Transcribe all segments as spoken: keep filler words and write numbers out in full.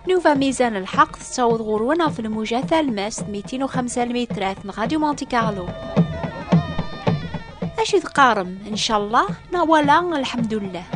Nuva Mizan Lḥeqq tettaweḍ ɣur-wen ɣef lmuja talmast mitin u xemsa lmitrat n Radio Monte Carlo. Acu teqqarem, ncallah neɣ wala lḥemdullah?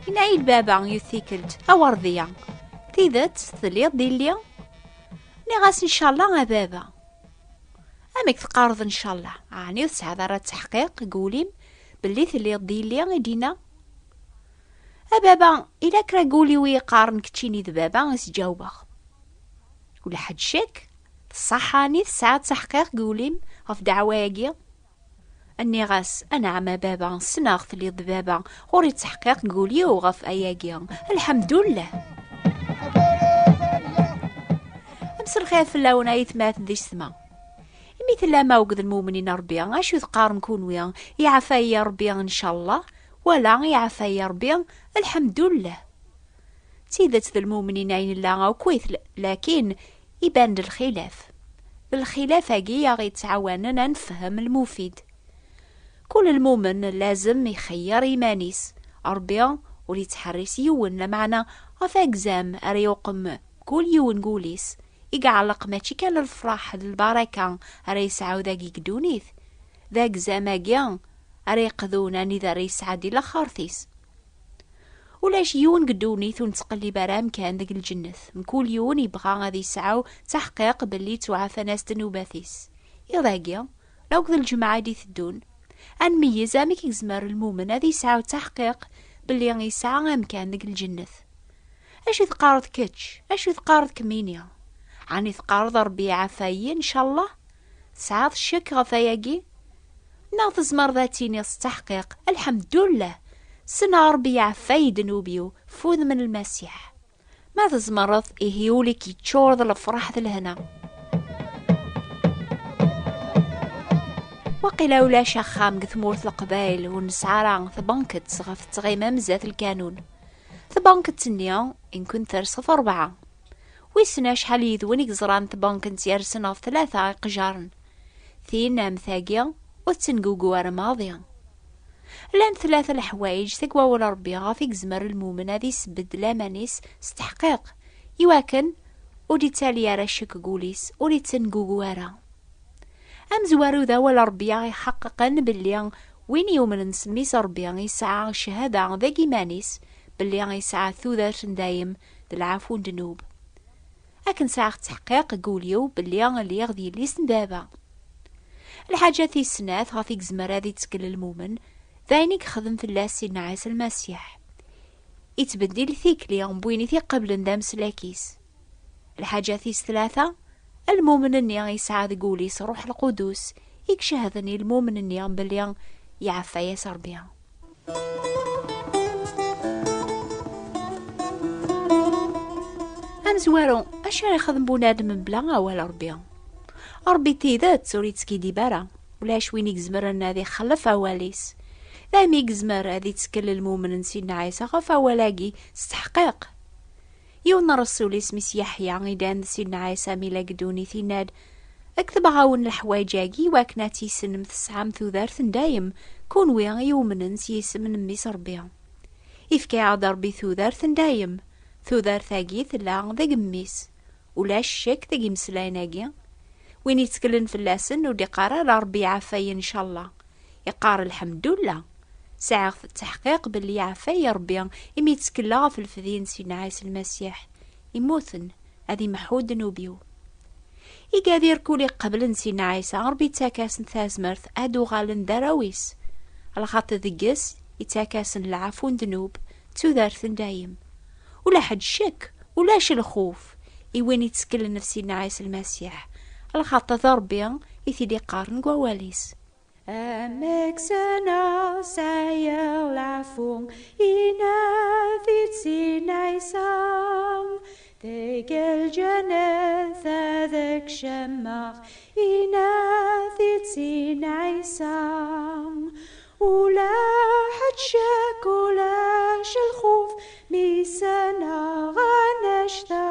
Yenna-yi-d baba yiwet tikkelt, a Werdiya, tidet telliḍ d illi? Nniɣ-as, ncallah a baba. Amek teqqareḍ ncallah? Ɛni ur tesɛiḍ ara ttaḥqiq deg wul-im belli telliḍ d illi? I d-yenna. A baba, ila kra deg wul-iw i yeqqaren keččini d baba, i s-ǧawbeɣ. Ulaḥedd ccek, d ṣṣaḥani tesɛiḍ ttaḥqiq deg wul-im ɣef ddeɛwa-agi? Nniɣ-as, anɛam a baba, ssneɣ telliḍ d baba, ɣur-i ttaḥqiq deg wul-iw ɣef ayagi. Lḥemdullah. Mselxir fell-awen ay atmaten d yessetma. Imi tellam akked lmumnin n Ṛebbi, acu teqqarem kunwi? Iɛfa-yi Ṛebbi, ncallah, wala iɛfa-yi Ṛebbi, lḥemdullah. D tidet d lmumnin ay nella akkit, l-, lakin iban-d lxilaf. D lxilaf-agi i aɣ-yettɛawanen ad nefhem lmufid. Kul lmumen lazem ixeyyer iman-is. Ṛebbi ur yettḥerris yiwen, lameɛna ɣef agzam ara yuqem kul yiwen deg wul-is, i iɛelleq mačči kan lefṛaḥ d lbaraka ara yesɛu dagi deg ddunit, d agzam-agi ara yeqdun anida ara yesɛeddi laxert-is. Ulac yiwen deg ddunit ur nettqellib ara amkan deg lǧennet. Mkul yiwen yebɣa ad yesɛu taḥqiq belli ttwaɛfan-as ddnubat-is. Iḍ-agi, akked lǧemɛa i d-iteddun, ad nmeyyez amek i yezmer lmumen ad yesɛu taḥqiq belli yesɛa amkan deg lǧennet. Acu teqqareḍ kečč? Acu teqqareḍ kemmini? Ɛni teqqareḍ Ṛebbi iɛafa-yi, ncallah? Tesɛiḍ ccek ɣef ayagi? Neɣ tzemreḍ ad tiniḍ s ttaḥqiq, lḥemdullah, ssneɣ Ṛebbi iɛfa-yi ddnub-iw f udem n Lmasiḥ? Ma tzemreḍ, ihi ul-ik yeččur d lefṛaḥ d lehna. Waqila ulac axxam deg tmurt Leqbayel ur nesɛi ara tbanket ɣef tɣimam zdat lkanun. Tbanket-nni, imken ters ɣef rebɛa. Wissen acḥal yid-wen i yeẓran tbanket yersen ɣef tlata iqejaren? Tin am tagi ur tettengugu ara maḍi. Llant tlata leḥwayeǧ deg wawal Ṛebbi ɣef i yezmer lmumen ad isbedd laman-is s teḥqiq, iwakken ur d-ittali ara ccek deg wul-is, ur ittengugu ara. Amezwaru d awal Ṛebbi aɣ-iḥeqqeqen belli win yumnen s mmi-s Ṛebbi yesɛa cchada deg iman-is belli yesɛa tudert n dayem d lɛafu n ddnub. Akken sɛiɣ ttaḥqiq deg wul-iw belli lliɣ d yelli-s n baba. Lḥaǧa tis snat ɣef i yezmer ad ittkel lmumen, d ayen i yexdem fell-as Sidna Ɛisa Lmasiḥ. Ittbeddil tikli n win i t-iqeblen d ameslak-is. Lḥaǧa tis tlata, lmumen-nni yesɛa deg wul-is Ṛuḥ Lqudus, i icehden i lmumen-nni belli iɛeffa-yas Ṛebbi. Amezwaru, acu ara yexdem bunadem mebla awal Ṛebbi? Ṛebbi d tidet ur yettkiddib ara. Ulac win i izemren ad ixellef awal-is. Daymi i yezmer ad ittkel lmumen n Sidna Ɛisa ɣef awal-agi s teḥqiq. Yiwen n ṛṛsul isem-is Yeḥya, idan d Sidna Ɛisa mi la yeddunit, yenna-d, "Ketbeɣ-awen leḥwayeǧ-agi iwakken ad tissnem tesɛam tudert n dayem, kunwi i yumnen s yisem n Mmi-s Ṛebbi." Ifka-aɣ-d Ṛebbi tudert n dayem. Tudert-agi tella deg Mmi-s. Ulac ccek deg imeslayen-agi. Win yettkelen fell-asen ur d-iqqar ara Ṛebbi iɛafay, ncallah. Iqqar lḥemdullah. Sɛiɣ ttaḥqiq belli iɛafay Ṛebbi imi ttkeleɣ ɣef lefdi n Sidna Ɛisa Lmasiḥ. Immuten ad imeḥḥu ddnub-iw. Igad irkul iqeblen Sidna Ɛisa, Ṛebbi yettak-asen tazmert ad uɣalen d arraw-is. Lxaṭer deg-s yettak-asen lɛafu n ddnub, d tudert n dayem. Ula ḥedd ccek, ulac lxuf i win itteklen ɣef Sidna Ɛisa Lmasiḥ, lxaṭer d Ṛebbi i t-id-iqqaren deg wawal-is. Amek ssneɣ sɛiɣ leɛfu, inna-t-id Sidna Ɛisa. Deg lǧennet ad kecmeɣ, inna-t-id Sidna Ɛisa. Ula ḥedd ccek, ulac lxuf, mi ssneɣ annect-a.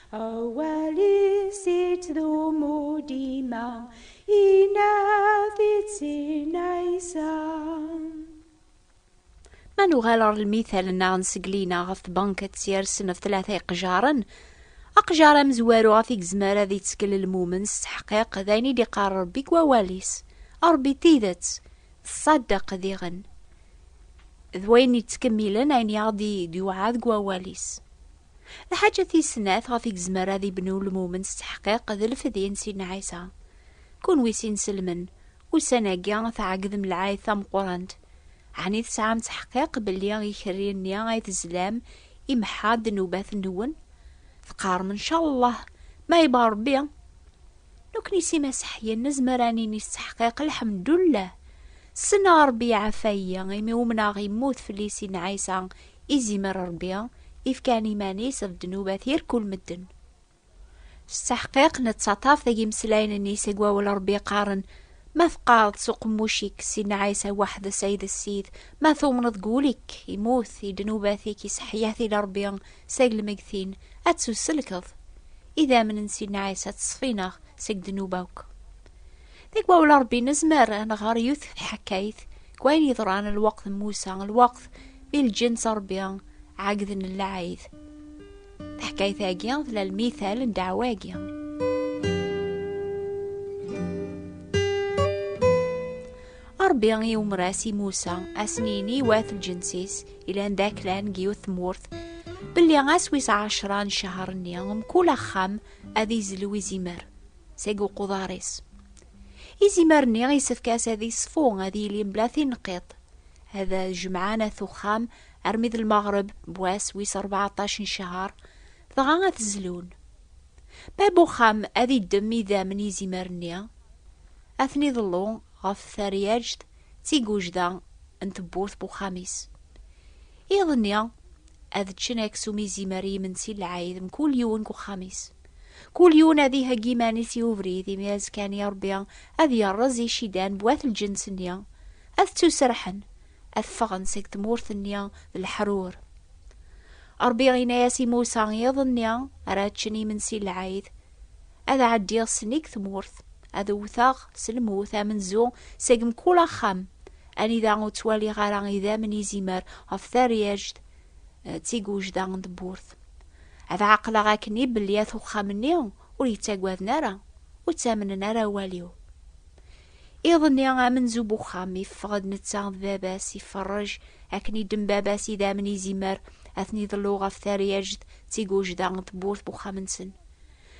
Awal-is ittdumu dima, inna-t-id Sidna Ɛisa. Ma nuɣal ɣer lmital-nneɣ n Seglina ɣef tbanka d-tt-yersen ɣef tlata iqejaren, aqjar amezwaru ɣef i yezmer ad yettkel lmumen s tteḥqiq d ayen i d-iqqar Ṛebbi deg wawal-is. Ṛebbi d tidet, d ṣṣadeq diɣen. D wayen yettkemmilen ayen i aɣ-d-yuɛa deg wawal-is. Lḥaǧa tis snat ɣef i yezmer ad ibnu lmumen s tteḥqiq d lefdi n Sidna Ɛisa. Kunwi s inselmen, ussan-agi tɛegdem lɛayed tameqqrant. Ɛni tesɛam tteḥqiq belli ikerri-nni ay tezlam imeḥḥa ddnubat-nwen? Teqqarem ncallah, ma yebɣa Ṛebbi. Nekni s imaseḥyen nezmer ad nini s tteḥqiq lḥemdullah. Ssneɣ Ṛebbi iɛafa-yi imi umneɣ yemmut fell-i Sidna Ɛisa, izimer Ṛebbi, ifkan iman-is ɣef ddnubat irkul medden. S tteḥqiq nettaṭṭaf deg imeslayen-nni seg wawal Ṛebbi yeqqaren, ma teqqareḍ s uqemmuc-ik Sidna Ɛisa weḥd-s ay d Ssid, ma tumneḍ deg wul-ik imut i ddnubat-ik iseḥya-t-id Ṛebbi seg lmegtin, ad tuselkeḍ. Idammen n Sidna Ɛisa ttṣefin-aɣ seg ddnub akk. Deg wawal Ṛebbi nezmer ad nɣer yiwet tḥekkayt deg wayen yeḍran lweqt n Musa, lweqt mi lǧens Ṛebbi ɛagden lɛayed. Taḥkayt-agi tla lmital n ddeɛwa-agi. Ṛebbi iwmer-as i Musa, a s-nini i wat lǧens-is ilan d aklan deg yiwet tmurt, belli ass wis ɛecra n ccher-nni mkul axxam ad izlu izimer seg uquḍar-is. Izimer-nni isefk-as ad iṣfu, ad yili mebla tinqiḍt. Ad jemɛen at uxxam armi d lmeɣreb n wass wis rbeɛṭac n ccher, dɣa ad t-zlun. Bab uxxam ad iddem idammen izimer-nni, ad ten-iḍellu ɣef teryaǧt d tigujda n tewwurt n uxxam-is. Iḍ-nni, ad ččen aksum izimer i yimensi n lɛid mkul yiwen deg uxxam-is. Kul yiwen ad iheggi iman-is i ubrid, imi azekka-nni Ṛebbi ad yerreẓ icidan n wat lǧens-nni, ad ttuserḥen, ad ffɣen seg tmurt-nni d leḥrur. Ṛebbi yenna-yas i Musa, iḍ-nni ara ččen imensi n lɛid, ad ɛeddiɣ sennig tmurt, ad wteɣ s lmut amenzu seg mkul axxam, anida ur ttwaliɣ ara idammen izimer ɣef teryaǧt, eh, d tigujda n tewwurt. Ad ɛeqleɣ akkenni belli at uxxam-nni ur yettagaden ara, ur ttamnen ara awal-iw. Iḍ-nni amenzu n uxxam iffeɣ-d netta d baba-s, iferrej akken iddem baba-s idammen izimer, ad ten-iḍellu ɣef teryaǧt d tigujda n tewwurt n uxxam-nsen.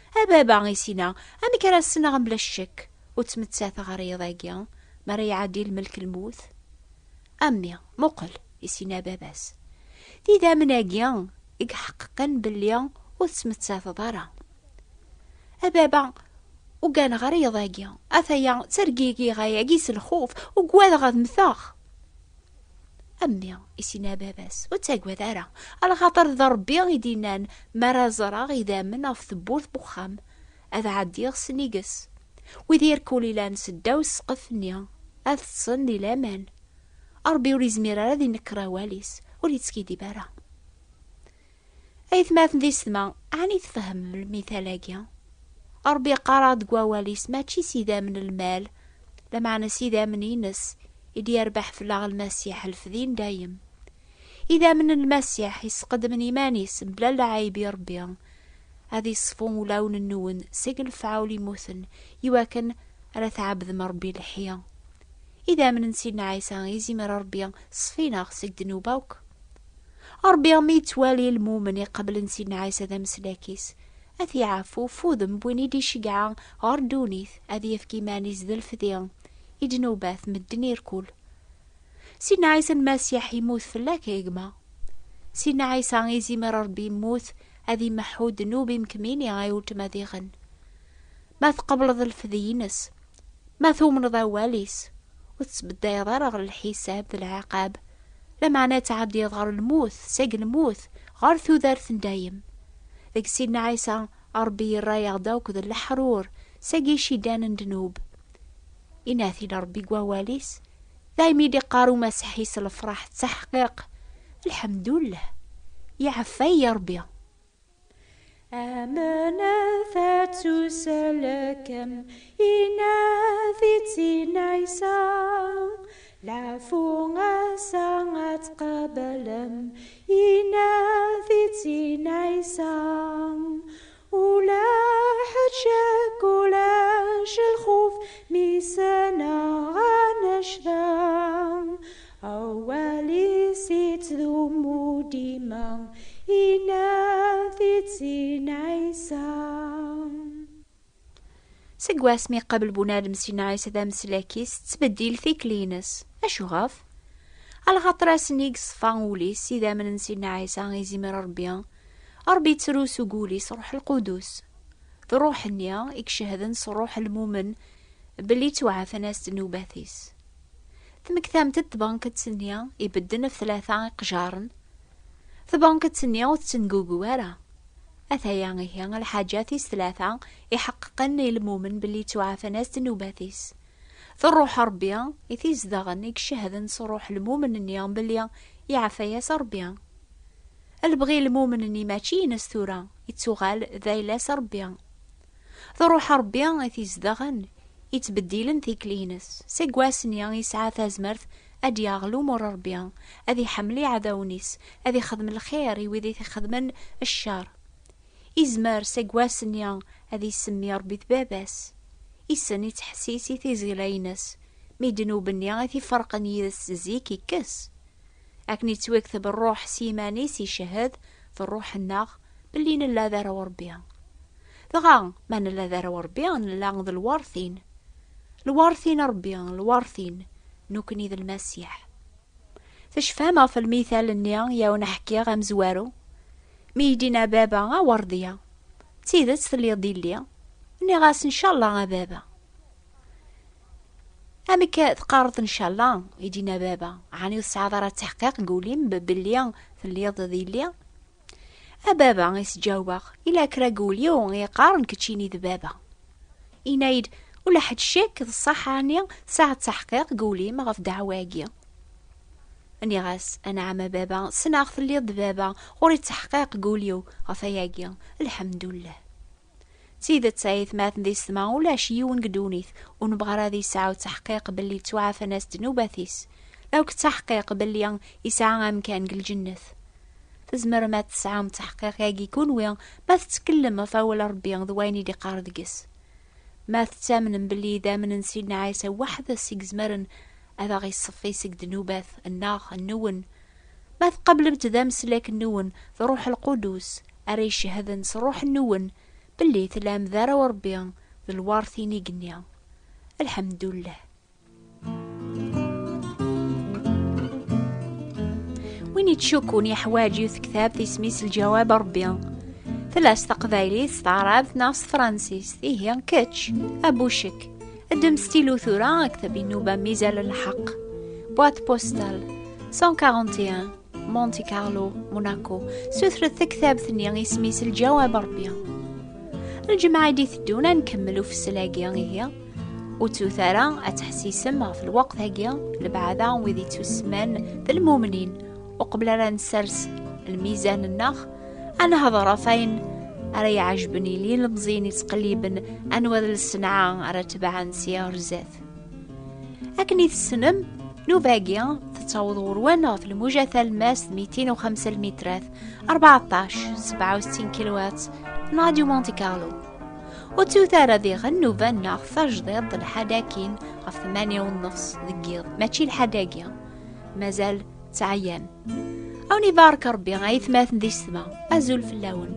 A baba, i s-yenna, amek ara ssneɣ mebla ccekk ur ttmettateɣ ɣer yiḍ-agi, mi ara iɛeddi lmelk lmut? A mmi, muqel, i s-yenna baba-s, d idammen-agi i iḥeqqeqen belli ur tettmettateḍ ara. A baba, uganeɣ ɣer yiḍ-agi, ataya ttergigiɣ ayagi s lxuf, ugadeɣ ad mmteɣ. A mmi, i s-yenna baba-s, ur ttagad ara, alaxaṭer d Ṛebbi i d-yennan, mi ara ẓreɣ idammen ɣef tewwurt n uxxam, ad ɛeddiɣ sennig-s. Wid irkul ilan seddaw ssqef-nni, ad ṭṭsen di laman. Ṛebbi ur izmir ara ad inekker awal-is, ur yettkiddib ara. Aytmaten d yessetma, ɛni tfehmem lmital-agi? Ṛebbi yeqqar-aɣ deg wawal-is mačči s idammen n lmal, lameɛna s idammen-ines i d-yerbeḥ fell-aɣ Lmasiḥ lefdi n dayem. Idammen n Lmasiḥ isqedmen iman-is mebla lɛayeb i Ṛebbi, ad iṣfu ulawen-nwen seg lefɛul immuten, iwakken ara tɛebdem Ṛebbi leḥya. Idammen n Sidna Ɛisa izimer Ṛebbi ṣfin-aɣ seg ddnub akk. Ṛebbi mi yettwali lmumen iqeblen Sidna Ɛisa d ameslak-is, ad t-iɛfu f udem n win i d-iceggeɛ ɣer ddunit, ad yefk iman-is d lefdi i ddnubat medden irkul. Sidna Ɛisa Lmasiḥ immut fell-ak a gma. Sidna Ɛisa izimer Ṛebbi immut ad imeḥḥu ddnub-im kemmini ay weltma diɣen. Ma tqebleḍ lefdi-ines, ma tumneḍ awal-is, ur tettbeddayeḍ ara ɣer lḥisab d lɛiqab, lameɛna ad tɛeddiḍ ɣer lmut, seg lmut ɣer tudert n dayem. Deg Sidna Ɛisa, Ṛebbi yerra-yaɣ-d akk d leḥrur seg icidan n ddnub. Inat-in Ṛebbi deg wawal-is, daymi i d-iqqar umaseḥi s lefṛaḥ d taḥqiq, lḥemdullah, iɛeffa-yi Ṛebbi. Amenet ad tuselkem, inat-tt-id Ɛisa, Lafu asa ad tqabalem, inna-t-id Sidna Ɛisa. Ula ḥedd ccek, ulac lxuf, mi s-neɣ anecda. Awal-is ittdumu dima, inna-t-id Sidna Ɛisa. Seg wasmi iqabel bunadem Sidna Ɛisa d ameslak-is, tettbeddil tikli-ines. Acuɣef? Alaxaṭer ass-nni i yeṣfa wul-is s idammen n Sidna Ɛisa, izimer Ṛebbi, Ṛebbi yettru s ugul-is Ṛuḥ Lqudus. D Ṛṛuḥ-nni i icehden s ṛṛuḥ lmumen belli ttwaɛfan-as ddnubat-is. Tmektamt-d tbanket-nni ibedden ɣef tlata iqejaren. Tbanket-nni ur tettengugu ara. Ataya ihi lḥaǧa tis tlata iḥeqqeqen i lmumen belli ttwaɛfan-as ddnubat-is. D Ṛṛuḥ Ṛebbi i t-izedɣen, i icehden s ṛṛuḥ lmumen-nni belli iɛfa-yas Ṛebbi. Lebɣi lmumen-nni mačči ines tura, ittuɣal d ayla-s Ṛebbi. D Ṛṛuḥ Ṛebbi i t-izedɣen, ittbeddilen tikli-ines. Seg wass-nni yesɛa tazmert ad d-yaɣ lumuṛ Ṛebbi, ad iḥemmel iɛdawen-is, ad ixdem lxir i wid i t-ixedmen cceṛ. Izmer seg wass-nni ad isemmi Ṛebbi d baba-s. Issen ittḥessis i tizla-ines, mi ddnub-nni i t-iferqen yid-s zik ikkes. Akken ittwakteb ṛṛuḥ s yiman-is, icehhed d ṛṛuḥ-nneɣ belli nella d arraw Ṛebbi. Dɣa, ma nella d arraw Ṛebbi, nella d lwertin. Lwertin Ṛebbi, lwertin, nukni d Lmasiḥ. Tecfam ɣef lmital-nni i awen-ḥkiɣ amezwaru? Mi yi-d-inna baba a Werdiya, d tidet telliḍ d illi? Nniɣ-as ncallah a baba. Amek teqqareḍ ncallah? I d-inna baba, ɛni ur tesɛiḍ ara tteḥqiq deg wul-im b-, belli telliḍ d illi? A baba, i s-ǧawbeɣ, ila kra deg wul-iw yeqqaren keččini d baba. Inna-yi-d, ula ḥedd ccek d ṣṣaḥ ɛni tesɛiḍ tteḥqiq deg wul-im ɣef ddeɛwa-agi? Nniɣ-as, anɛam a baba, ssneɣ telliḍ d baba, ɣur-i tteḥqiq deg wul-iw ɣef ayagi, lḥemdullah. D tidet ay atmaten d isetma, ulac yiwen deg ddunit ur nebɣa ara ad yesɛu tteḥqiq belli ttwaɛfan-as ddnubat-is, law d tteḥqiq belli yesɛa amkan deg lǧennet. Tzemrem ad tesɛum tteḥqiq-agi kunwi ma tettkellem ɣef awal Ṛebbi d wayen i d-iqqar deg-s. Ma tettamnem belli idammen n Sidna Ɛisa weḥd-s i izemren ad aɣ-iṣeffi seg ddnubat-nneɣ, nwen, ma tqablemt d ameslak-nwen d Ṛṛuḥ Lqudus ara icehden s ṛṛuḥ-nwen belli tellam d arraw Ṛebbi d lwertin igenni. Lḥemdullah. Win yettcukkun yeḥwaǧ yiwet tektabt isem-is Lǧawab Ṛebbi. Tella s taqbaylit, s taɛrabt neɣ s tefransist. Ihi, kečč, a Bucek, ddem stylo tura, akteb inuba mizal n lḥeqq. Boîte postale cent quarante et un, Monte Carlo, Monaco. Sutret taktabt-nni isem-is Lǧawab Ṛebbi. Lǧemɛa i d-iteddun ad nkemmel ufessel-agi, ihi. Ur ttut ara ad tḥessisem ɣef lweqt-agi, lebɛada wid ittusemman d lmumnin, uqbel ara nessers lmizan-nneɣ, ad nehḍer ɣef wayen ara iɛejben i yilemẓiyen ittqelliben anwa d lsenɛa ara tebɛen si ɣer zdat. Akken i tessnem, nnuba-agi tettaweḍ ɣur-wen ɣef lmuja talemmast mitin u xemsa lmitrat, rbeɛṭac sebɛa u settin kilohertz, n Radio Monte Carlo. Ur ttut ara diɣen nnuba-nneɣ tajdiṭ d lḥad akkin ɣef tmanya u nnefs deg yiḍ, mačči lḥad-agi. Mazal teɛyam. A wen ibarek Ṛebbi, ay atmaten d isetma, azul fell-awen.